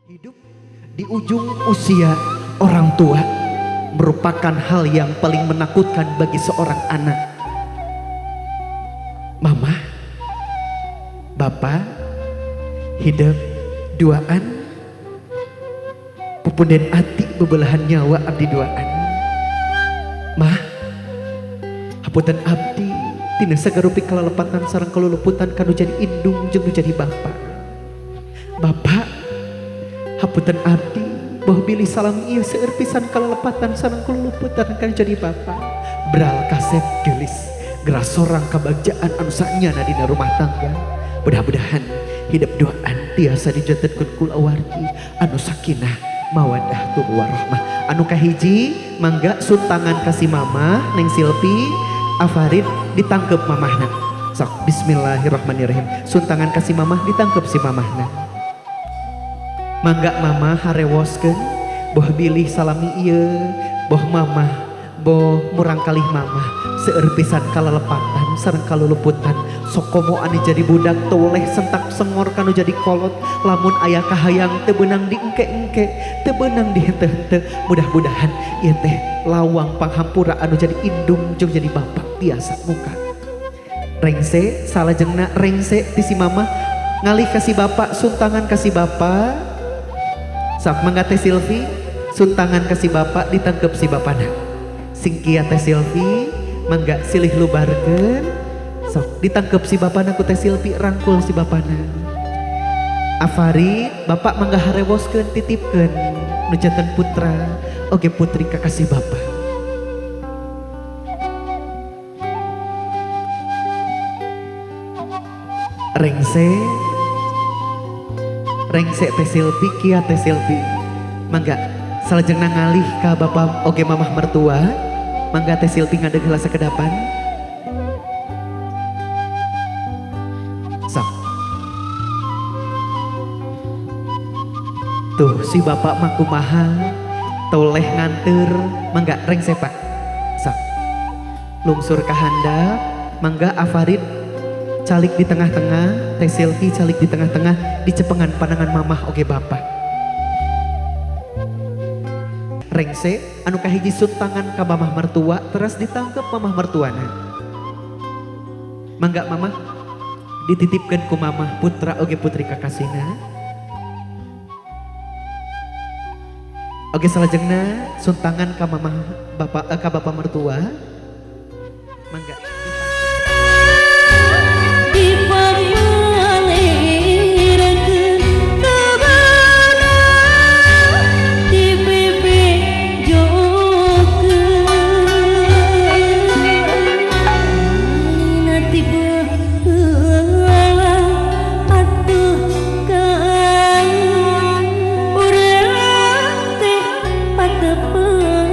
Hidup di ujung usia orang tua merupakan hal yang paling menakutkan bagi seorang anak. Mama, bapak, hidup duaan, pupunden ati bebelahan nyawa abdi duaan. Mah, hapunten abdi tina sagarupi kalalepatan sareng kaluluputan kanu jadi indung jeung nu jadi bapa. Bapak, hapunten abdi boh bilih salam ieu seueur pisan kalalepatan sareng kaluluputan kanu jadi bapa. Bral kasep geulis geras sorang kabagjaan anu sanyana dina rumah tangga. Mudah-mudahan hidup duaan tiasa dijantenkeun kulawargi anu sakinah mawadah warahmah. Anu kahiji mangga suntangan kasih mamah Neng Silpi Afarid ditangkep mamahna. Sok bismillahirrahmanirrahim. Suntangan kasih mamah ditangkep si mamahna. Mangga mamah harewoskeun boh bilih salami ieu boh mamah boh murangkalih mamah seueur pisan kalalepatan sareng kaluluputan sokomo anu jadi budak toleh sentak sengor kanu jadi kolot lamun aya kahayang teu beunang diengke-engke teu beunang dihenteu-henteu. Mudah-mudahan ieu teh lawang panghampura anu jadi indung jeung jadi bapak tiasa muka rengse salajengna rengse ti si mamah ngalih ka si bapak suntangan ka si bapak. Sok mangga Teh Silvi suntangan ka si bapak ditangkep si bapana. Singkia Teh Silvi mangga silih lubarkeun. Sok ditangkep si bapana ku Teh Silvi rangkul si bapana. Afari bapak mangga harewoskeun titipkeun nu janten putra oge putri kakasih bapak. Rengse rengse Teh Silvi kia Teh Silvi mangga salajengna ngalih ka bapak oge mamah mertua. Mangga Teh Silvi ngadeg heula sakedapan. Sok. Tuh si bapak mah kumaha toleh nganteur mangga rengse Pak. Sok. Lungsur ka handap mangga Afarid calik di tengah-tengah, Teh Silvi calik di tengah-tengah di cepengan pandangan mamah oge bapak. Rengse anu kahiji suntangan ka mamah mertua terus ditangkep mamah mertuana. Mangga mamah dititipkeun ku mamah putra oge putri kakasihna. Oge salajengna suntangan ka mamah bapak ka bapak mertua. Mangga. Urang teh patepeng.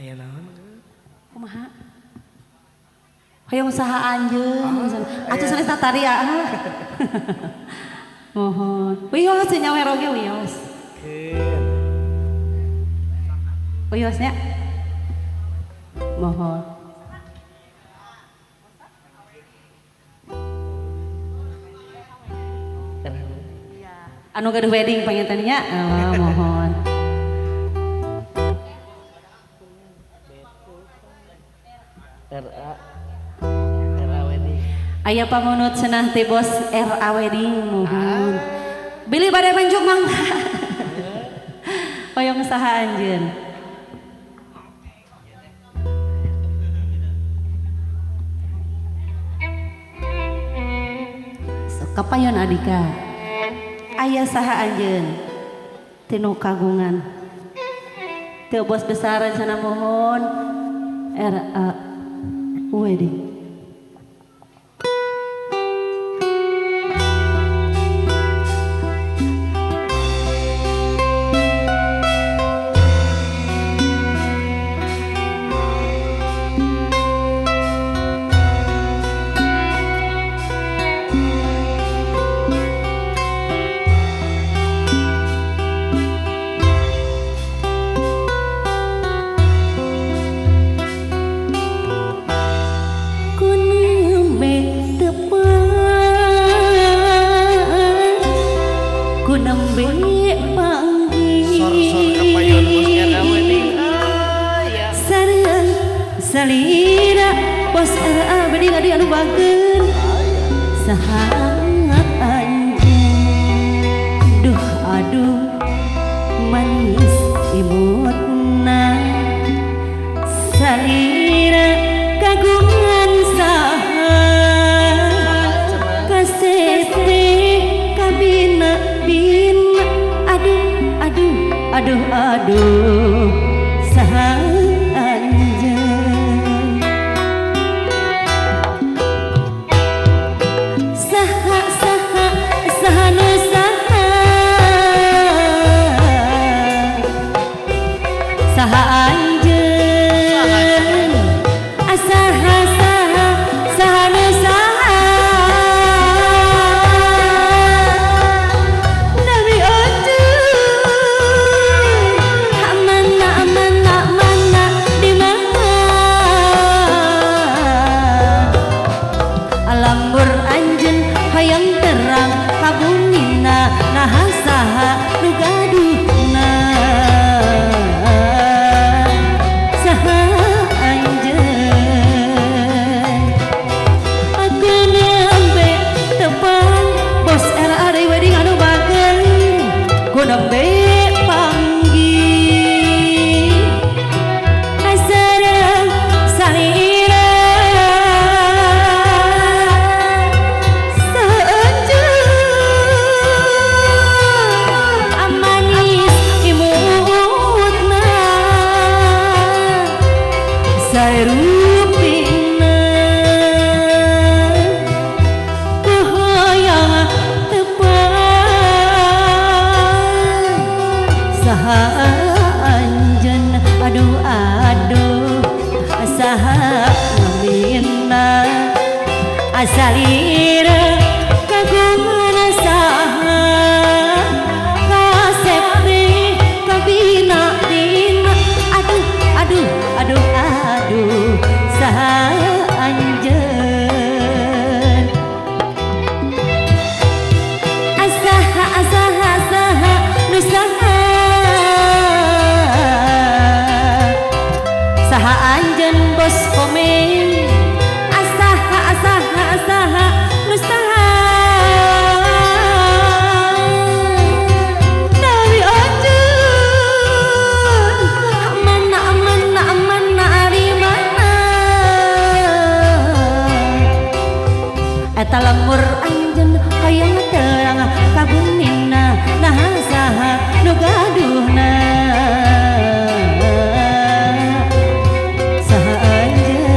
Aya naon? Kumaha? Hoyong saha anjeun? Atuh sanes tari ah. Mohon. Wios nyawer oge wios. Keun. Wios nya. Mohon. Anu gaduh wedding panginten nya, mohon. RA RA wedding. Aya pamunut cenah teh bos RA wedding mohon. Bilih bade menjuk mangga. Hoyong saha anjeun? Sok kapayon adika. Aya saha anjeun tinu kagungan teu bos besar cenah mohon RA wedding. Salira bos RA wedding adi anu bageun saha anjeun duh aduh manis imutna salira kagungan saha kasete kabina bina aduh aduh aduh aduh saha salira kagungan saha kasep kabina bina aduh aduh aduh aduh saha anjeun asaha asaha saha nu saha saha anjeun bos komen asaha asaha asaha nu saha dari anjeun mana mana mana ari mana eta lemur anjeun hayang terang kabumina nah saha nu gaduhna saha anjeun.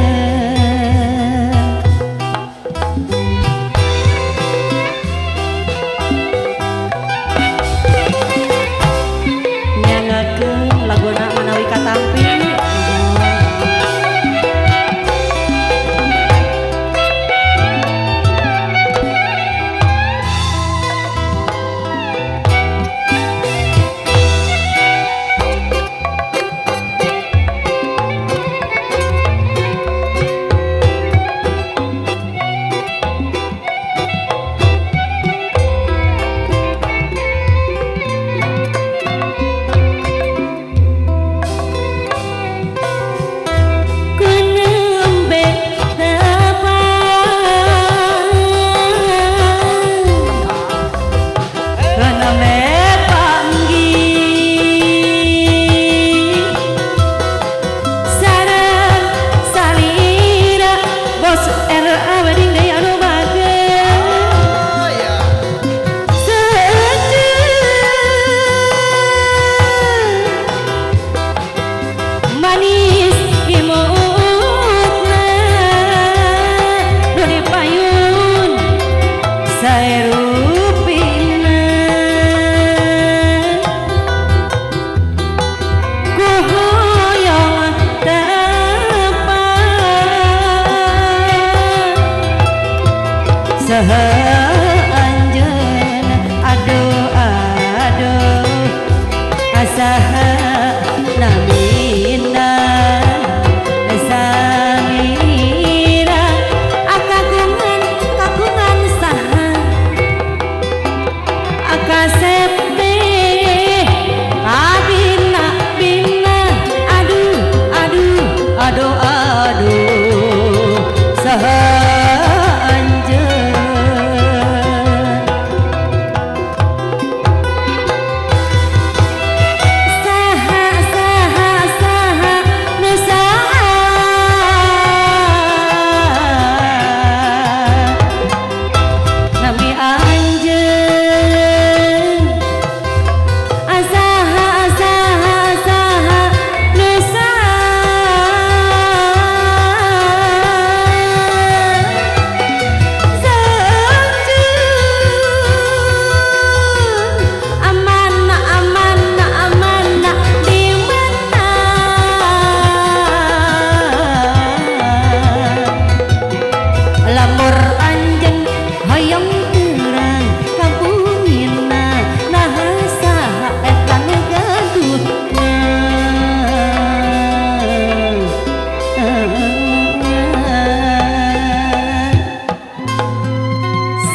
Aduh aduh saha anjeun saha saha saha nu saha nami anjeun asaha asaha saha nu saha anjeun amanah amanah amanah di mana lamur anjeun hoyong terang kampungina naha saha eta nu gaduhna.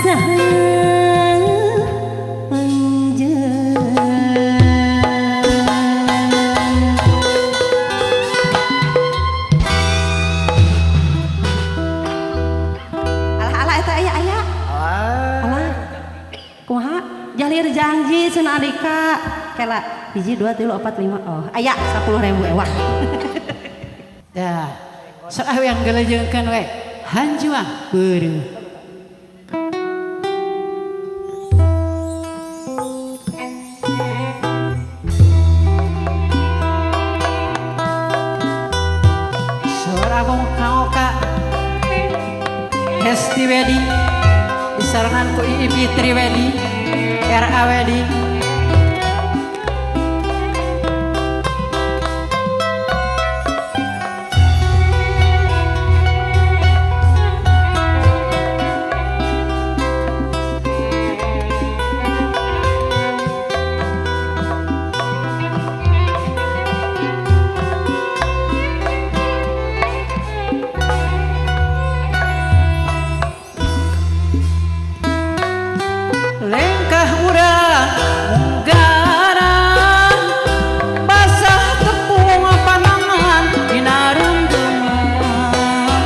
Saha anjeun. Alah alah eta aya aya. Alah. Kumaha? Jalir janji cenah Andika. Kela 1 2 3 4 5. Oh, aya 10.000 ewah. Dah. Sok ah yang gelejengkeun we. Hanjuang beureum. Sora kaoka Hesti Wedding disarengan ku Ii Fitri Wedding, RA Wedding. Lengkah urang munggaran basah tepung panangan dina rungtungan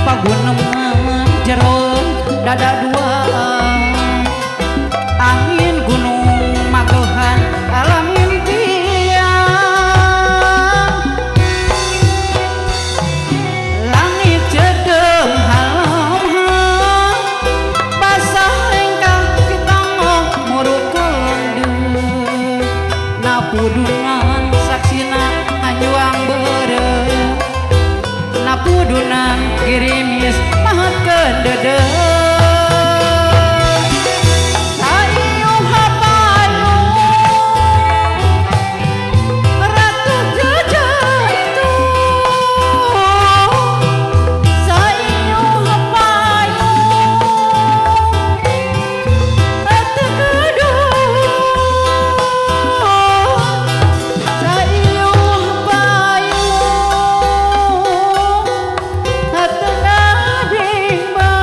paguneman jero dada duaan angin gunung magehan alam impian langit cedem halamhan basah lengkah pitangoh muruk kelendeu napudunan saksina hanjuang beureum napudunan girimis mahatkeun deudeuh. Sayu hapayu ratu jejaitu sayu hapayu ratu keduh sayu hapayu ratu ngabimbang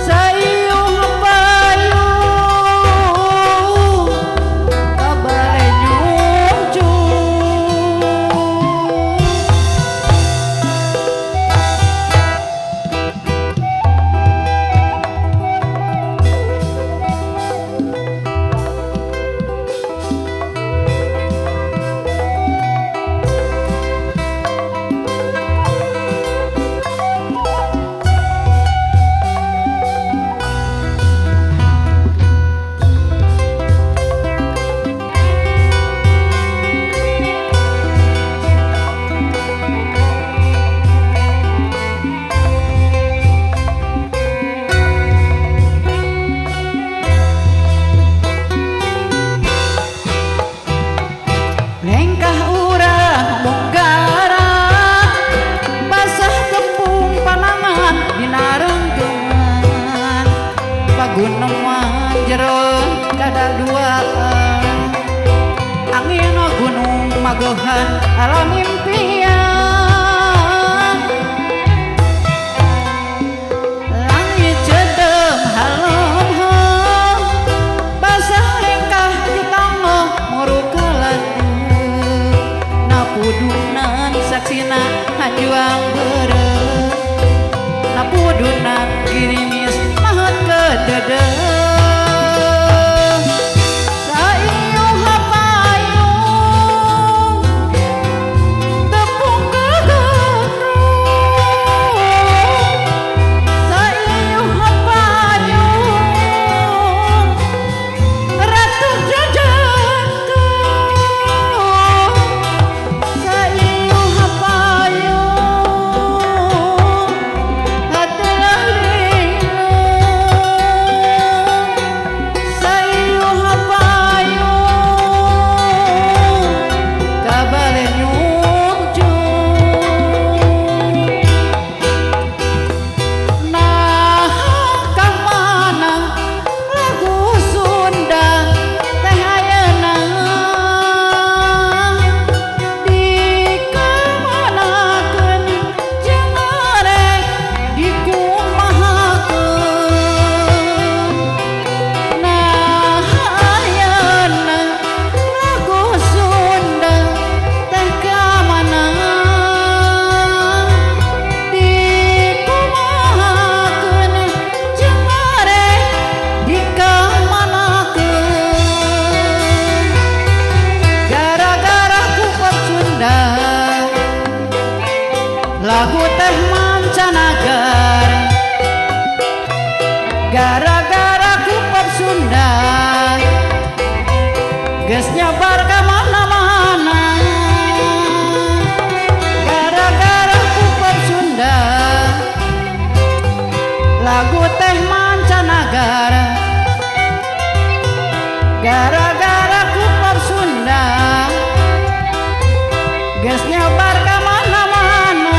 sayu hapayu kabare nyungcung. Lengkah urang munggaran basah tepung panangan dina rungtungan paguneman jero dada duaan angin gunung magehan alam impian langit cedem halamhan basah lengkah pitangoh muruk kalandeung napudunan Saksina hanjuang beureum napudunan girimis mahet kededeuh. Lagu teh mancanagara gara-gara ku pop Sunda geus nyebar ka mana-mana gara-gara ku pop Sunda lagu teh mancanagara gara-gara ku pop Sunda geus nyebar ka mana-mana.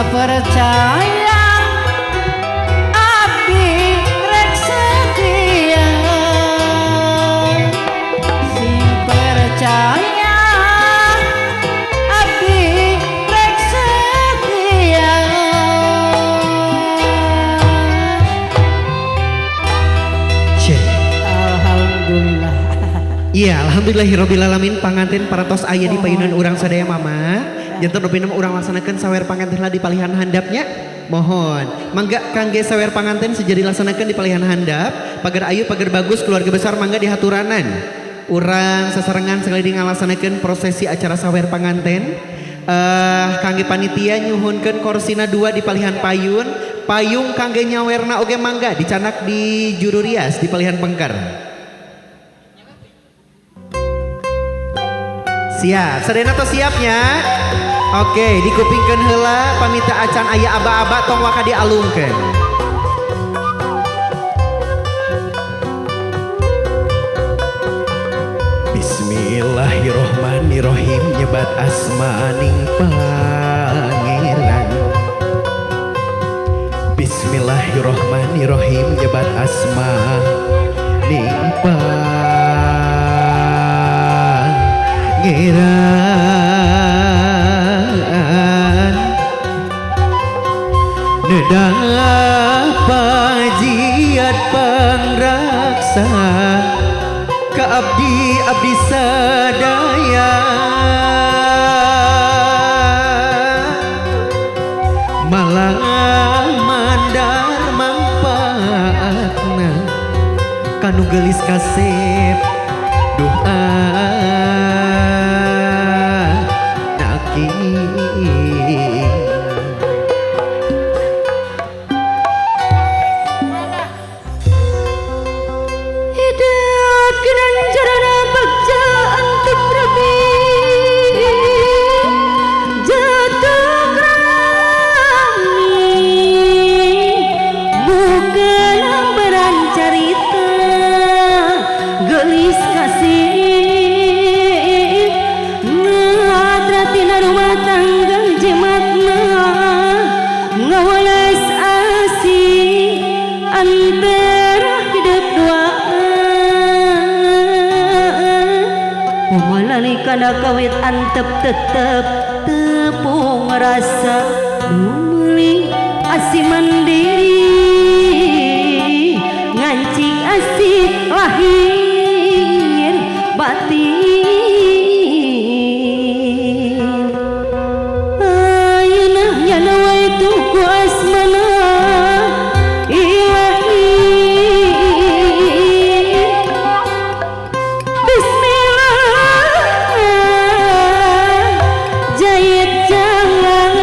Percaya abdi rek setia sing percaya abdi rek setia. Alhamdulillah. Iya, alhamdulillahirabbil alamin panganten parantos aya di payunan urang sadaya mama. Janten rupina urang laksanakeun sawer panganten lah di palihan handapnya. Mohon mangga kangge sawer panganten sejadi laksanakeun di palihan handap. Pagar ayu pagar bagus keluarga besar mangga dihaturanan. Urang sasarengan sekali di ngalaksanakeun prosesi acara sawer panganten. Kangge panitia nyuhunkeun korsina 2 di palihan payun. Payung kangge nyawerna oge mangga dicanak di juru rias di palihan pengker. Siap, sadayana tos siapnya. Oke, dikupingkeun heula pamita acan aya aba-aba tong waka dialungkeun. Bismillahirrahmanirrahim nyebat asmaning pangeran. Bismillahirrahmanirrahim nyebat asmaning pangeran. Nedah pajiat pangraksa ka abdi abdi sadaya malah mandar manfaatna kanu geulis kasep duh naki. Hidup genanjarana bagja antep rabi jatuh krami buka lambaran carita gelis kasih ngadratina rumah tangga jimatna ngawalas asih antara hidup dua Umalali kana kawit antep tetep tepung rasa dumeli asih mandiri ngancik asih lahir batin ayeuna nyana wae tuku asmana ilahi Bismillah jahit jangan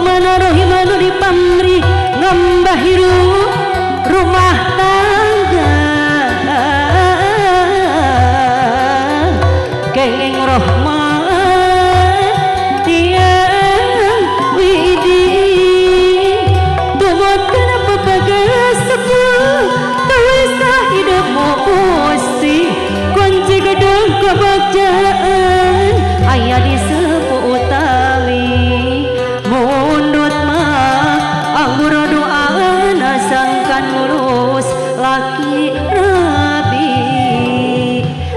mana rohim anu dipamri ngambah hirup rumah tangga kenging rahmat tiang widi tumut kana pepegas sepuh tawisa hidup pusing kunci gedung kebagjaan aya di sepuh utami mundut mah anggur doana sangkan ngurus laki rabi.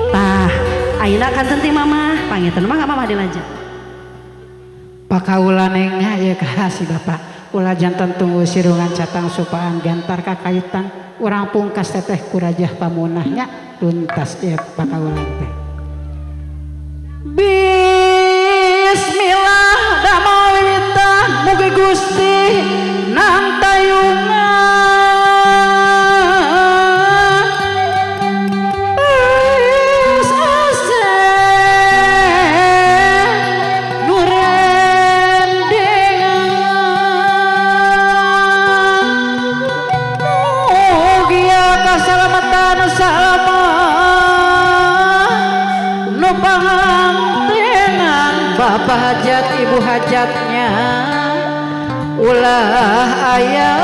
Tah ayeuna kanten ti mamah panginten mah mamah dilanjut. Pakaula nengah ieu ka si bapak ulah jantan tunggu sirungan catang supaan gantar kakaitan urang pungkas teteh kurajah pamunahnya tuntas ieu pakaulan teh. Bismillah damel wiwitan mugi Gusti nang tayungan wis aseh nurendengan mugi kasalamatan salama nu pangantenan bapak hajat ibu hajatnya ulah aya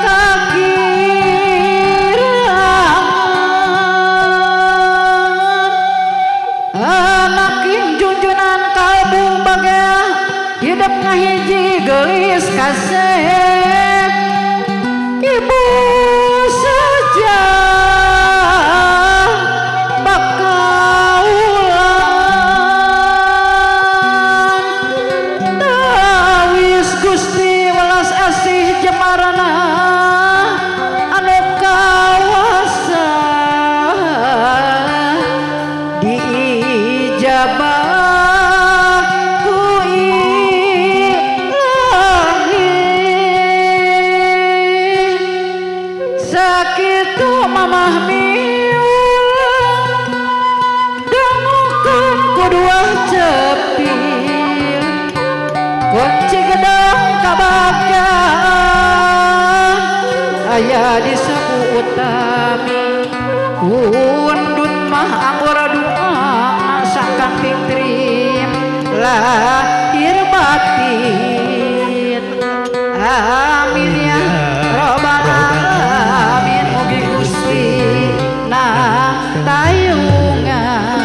kakirangan anak junjunan kalbung bagea hidup ngahiji geulis kasep ibu saja bakaulan tawis Gusti welas asih jemarana anu kawasa diijabah ku ilahi sakitu mamah miulang dangukeun ku dua cepil kunci gedang kabagjaan aya di saku utami kundut mah anggur doa sangkan pingtrim lahir batin amin ya robbal alamin mugi Gusti nang tayungan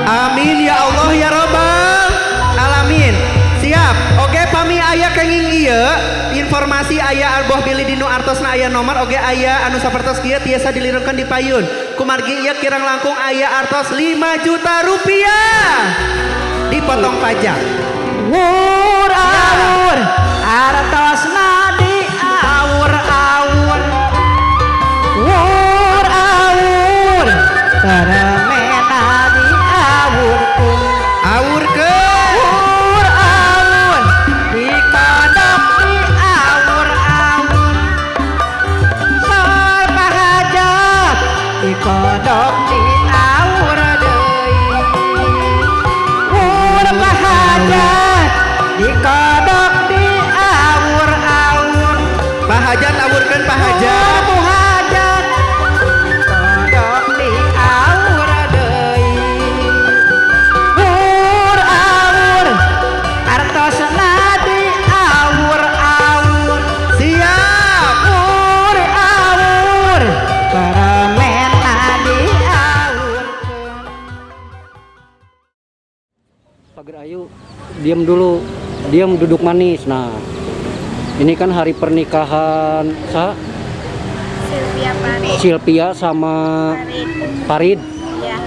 Amin ya Allah ya robbal alamin. Siap. Oke pami aya kenging ieu informasi aya boh bilih dinu artosna aya nomor oge aya anu sapertos kieu tiasa dilirungkeun di payun. Kumargi ieu kirang langkung aya artos 5 juta rupiah dipotong pajak. Wur awur artosna di awur awur wur awur taremena di awurkeun Awurkeun wur awur di kana Hajat awurkeun Pak Hajat. Bu Hajat kodok di awur deui. Awur awur artosna di awur awur. Siap. Awur awur permena di awurkeun. Pager Ayu, diam dulu, diam duduk manis. Nah, ini kan hari pernikahan sa Sylvia Farid. Sylvia sama Farid. Farid. Ya.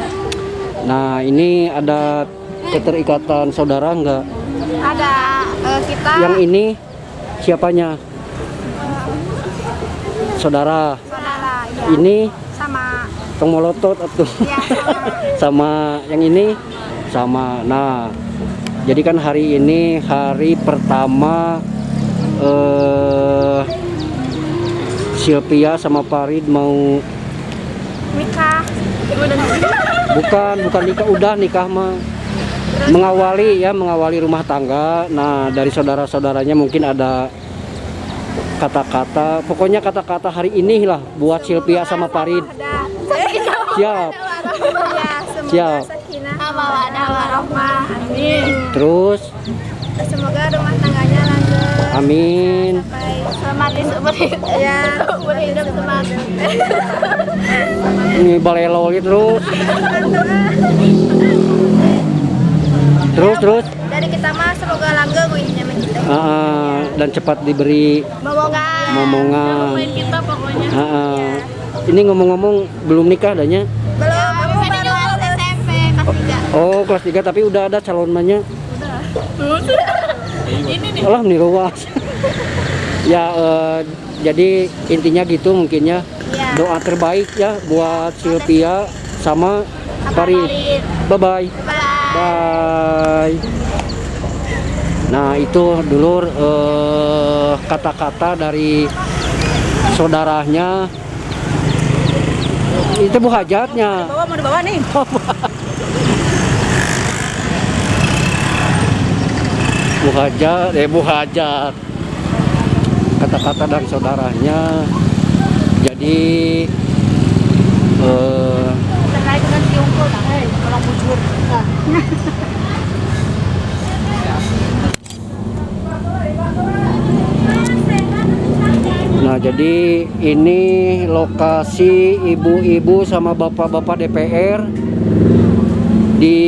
Nah, ini ada keterikatan saudara enggak? Ada kita Yang ini siapanya? Saudara. saudara ya. Ini sama tong molotot atau ya sama sama yang ini sama. Nah, jadi kan hari ini hari pertama Sylvia sama Farid mau nikah. bukan nikah, udah nikah mah mengawali ya, mengawali rumah tangga. Nah, dari saudara-saudaranya mungkin ada kata-kata, pokoknya kata-kata hari ini lah buat Sylvia sama Farid. Ada. Siap. Ya, semoga Siap. sakinah mawaddah warahmah. Amin. Terus Semoga rumah tangganya langgeng. amin. Sampai semati seumur hidup. Ya, seumur hidup semati. Ini balelo terus. Terus terus Dari kita mah semoga langgeng intinya mah gitu. Dan cepat diberi Momongan. momongan. Kita pokoknya. Ini ngomong-ngomong belum nikah adanya? Belum, aku baru kelas SMP kelas 3. Oh, kelas 3 tapi udah ada calon mahnya. Udah. Alah nih ruas. Ya jadi intinya gitu mungkinnya. Iya. Doa terbaik ya buat Sylvia sama Farid. Bye bye. Bye. Bye. Nah, itu dulur kata-kata dari saudaranya. Itu bu hajatnya. Bawa mau dibawa nih. Bu hajat, bu hajat. Kata-kata dari saudaranya. Jadi Terkait dengan tiungkul, orang bujur. Nah, jadi ini lokasi ibu-ibu sama bapak-bapak DPR di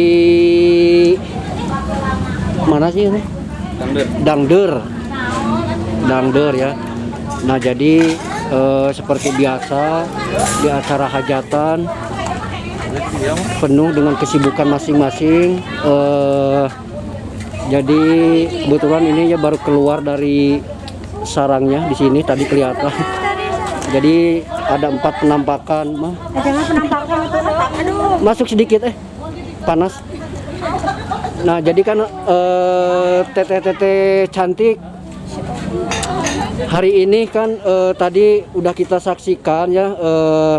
mana sih ini? Dangder. Dangder. Dangder ya. Nah, jadi seperti biasa di acara hajatan penuh dengan kesibukan masing-masing. Jadi kebetulan ini ya baru keluar dari sarangnya di sini tadi kelihatan. Jadi ada 4 penampakan. Mah. Jangan penampakan itu. Aduh. Masuk sedikit panas. Nah, jadi kan teteh-teteh cantik hari ini kan tadi udah kita saksikan ya,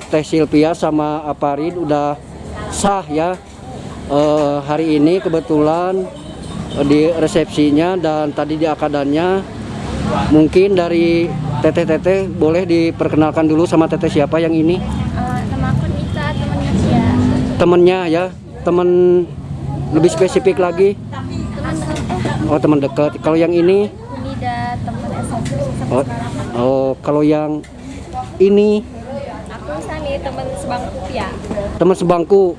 Teh Sylvia sama Farid udah sah ya. Hari ini kebetulan di resepsinya dan tadi di akadannya. Mungkin dari teteh-teteh boleh diperkenalkan dulu sama teteh siapa yang ini? Nama aku Nita, temannya Cia. Temennya ya, temen lebih spesifik lagi? Teman dekat. Oh, teman dekat. Kalau yang ini? Nida, teman SMP sampai Oh, sekarang. oh, kalau yang ini? Aku Sani, teman sebangku ya. Teman sebangku.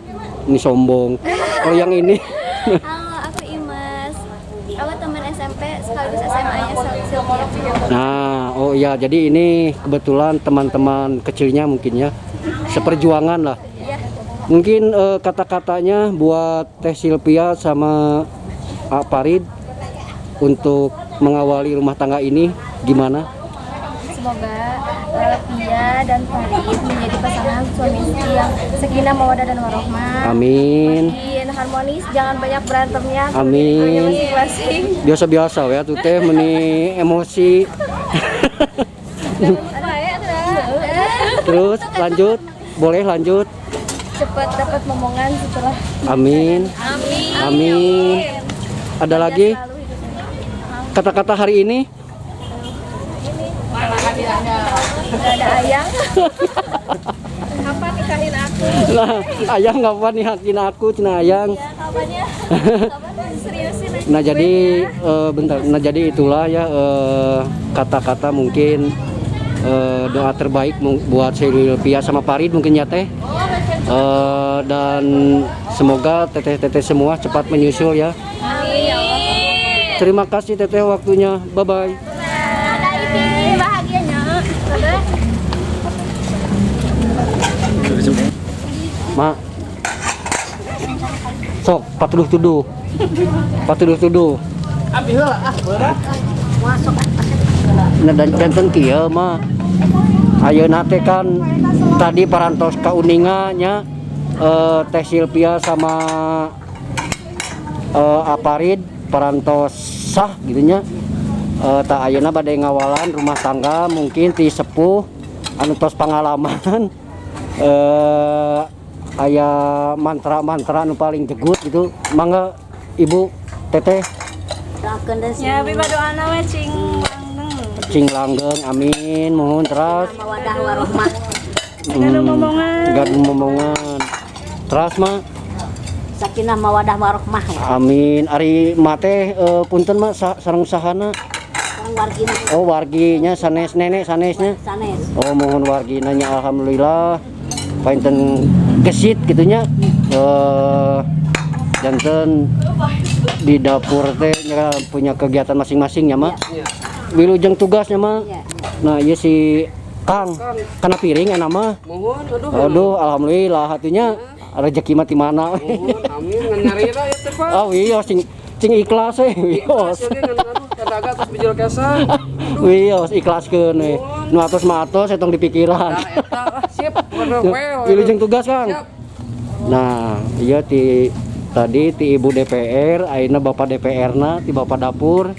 Ini sombong. Kalau yang ini? Halo, aku Imas. Aku teman SMP sekaligus SMA-nya Sylvia. Nah, oh iya, jadi ini kebetulan teman-teman kecilnya mungkin ya, seperjuangan lah. Iya. Mungkin kata-katanya buat Teh Sylvia sama Farid untuk mengawali rumah tangga ini gimana? Semoga Pia dan Farid menjadi pasangan suami istri yang sakinah, mawaddah dan warahmah. Amin. Makin harmonis, jangan banyak berantemnya. Amin. Masing-masing. Biasa-biasa ya tuh teh meni emosi. Terus lanjut, boleh lanjut. Cepat dapat momongan setelah. Amin. Amin. Amin. Ada lagi kata-kata hari ini? Gak ada ayang. Kapan nikahin aku? Nah, ayang kapan nikahin aku cenah ayang. Ya, kapannya? Kapan seriusin aja? Nah, jadi bentar. Nah, jadi itulah ya kata-kata mungkin doa terbaik buat Silvia sama Farid mungkin ya Teh. Dan semoga teteh-teteh semua cepat menyusul ya. Amin. Terima kasih Teteh waktunya. Bye bye. Ada ini bahagianya. Bye. Mak. Sok patuduh tuduh. Patuduh tuduh. Nah, dan janten kieu mah. Ayeuna teh kan tadi parantos kauninga nya Teh Silvia sama Aparid parantos sah gitu nya. Tah ayeuna bade ngawalan rumah tangga mungkin ti sepuh anu tos pangalaman aya mantra-mantra anu paling jegut gitu. Mangga Ibu Teteh. Ya, abi doana we cing langgeng. Cing langgeng, amin, mohon teras. Mawadah warohmah. Gaduh momongan. Gaduh momongan. Teras mah Sakinah mawadah warohmah. Amin. Ari mate punten mah sareng sahana? Sareng wargina. Oh, warginya sanes nenek sanesnya. Sanes. Oh, mohon wargina nya alhamdulillah. Painten gesit gitunya. Janten di dapur teh nya punya kegiatan masing-masing nya mah. Wilujeng tugasnya mah. Nah, ieu si Kang kana piring enak mah. Mohon, aduh. Aduh, alhamdulillah hatinya rezeki mah ti mana. Mohon, amin ngan nyarira ya teh, Pak. Oh iya, cing cing ikhlas we, wios. Ikhlas ya, ngan aduh kadaga tos bijil kesa. Wios ikhlaskeun we. Nu atos mah atos etong dipikiran. Nah, eta ah, sip, waduh, well. Wilujeng tugas, Kang. Siap. Nah, iya ti tadi ti Ibu DPR, ayeuna Bapak DPR-na ti Bapak dapur.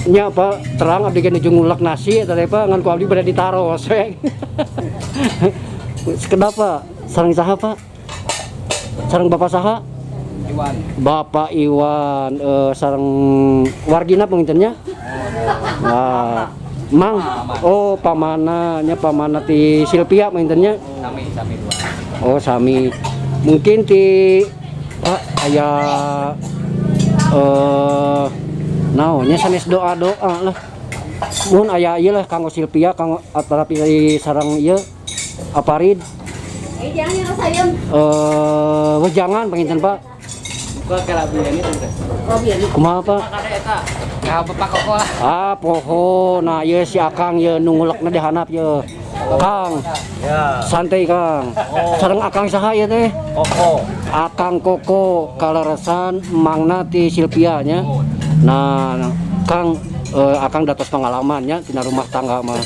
Nya Pak, terang abdi ge nuju ngulek nasi eta teh Pak, ngan ku abdi bade ditaros we. Sekedap Pak, sareng saha Pak? Sareng Bapak saha? Iwan. Bapak Iwan sareng wargina pangintennya? Nah, Mang, oh pamana nya pamana ti Silvia pangintennya? Sami, sami dua. Oh sami. Mungkin ti Pak aya naonnya sanes doa-doa lah. Mun aya ieu lah kanggo Silvia kanggo atarapi sareng ieu Aparid. Wejangan panginten Pak. Buka kalabian itu teh. Kumaha Pak? Kada eta. Ka Bapak Koko lah. Ah, poho. Nah, ieu si Akang ieu nu ngulekna di handap ieu. Kang. Ya. Santai Kang. Sareng Akang saha ieu teh? Koko. Akang Koko kaleresan mangna ti Silvia nya. Nah, Kang Akang datos pengalaman nya tina rumah tangga mah.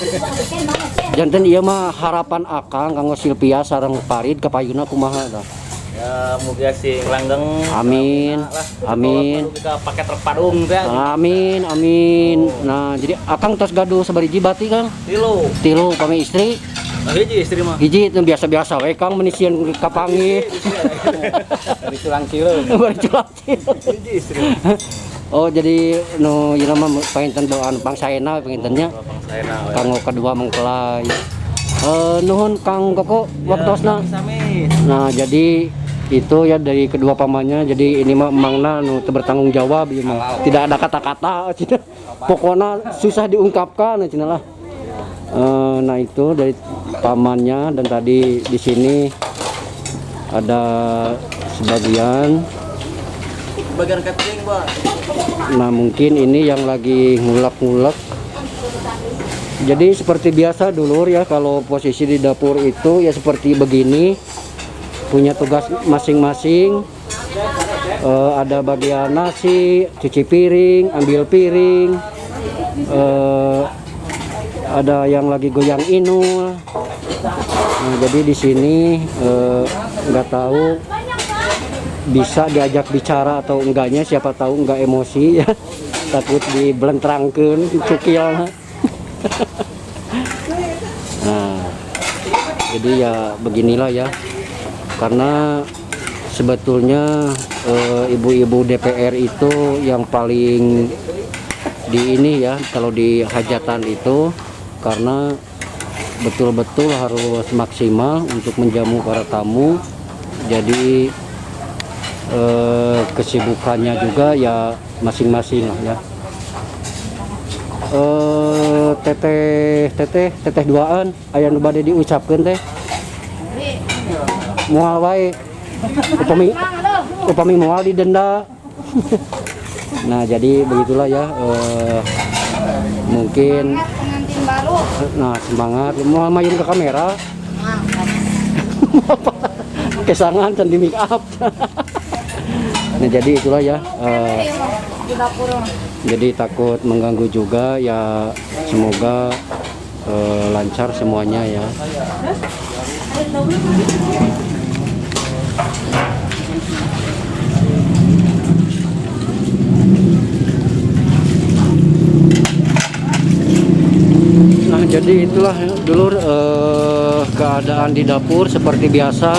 Janten ieu mah harapan Akang kanggo Silvia sareng Farid kapayuna kumaha tah? Ya, muga sing langgeng. Amin. Amin. Kita pakai truk padung teh. Amin, amin. Nah, jadi Akang tos gaduh sabariji bati Kang? Tilu. Tilu pami istri? Nah, hiji istri mah. Hiji itu biasa-biasa we Kang menisian kapanggih. Dari tulang cileung. Bari culang cileung. Hiji istri. Oh, jadi nu ieu mah panginten doan pangsaena pangintennya. Pangsaena we. Kanggo kedua mengkelai. Nuhun Kang Koko waktosna. Sami. Nah, jadi itu ya dari kedua pamannya. Jadi ini mah emangna nu teu bertanggung jawab ieu mah. Tidak ada kata-kata cenah. Pokona susah diungkapkan cenah lah. Nah, itu dari pamannya dan tadi di sini ada sebagian. Bagian catering, Pak. Nah, mungkin ini yang lagi ngulek-ngulek. Jadi seperti biasa dulur ya, kalau posisi di dapur itu ya seperti begini, punya tugas masing-masing. Ada bagian nasi, cuci piring, ambil piring, ada yang lagi goyang inul. Nah, jadi di sini nggak tahu bisa diajak bicara atau enggaknya, siapa tahu enggak emosi ya, takut dibelentrangkeun cukil. Nah, jadi ya beginilah ya, karena sebetulnya ibu-ibu DPR itu yang paling di ini ya, kalau di hajatan itu, karena betul-betul harus maksimal untuk menjamu para tamu. Jadi kesibukannya juga ya masing-masing lah ya. Teteh, teteh, teteh duaan aya nu bade diucapkeun teh? Moal wae, upami upami moal didenda. Nah, jadi begitulah ya, mungkin Pengantin baru. Nah, semangat. Moal mayun ke kamera, kesangan can di make up. Nah, jadi itulah ya, Di dapur. jadi takut mengganggu juga ya. Semoga lancar semuanya ya. Nah, jadi itulah ya, dulur, keadaan di dapur seperti biasa.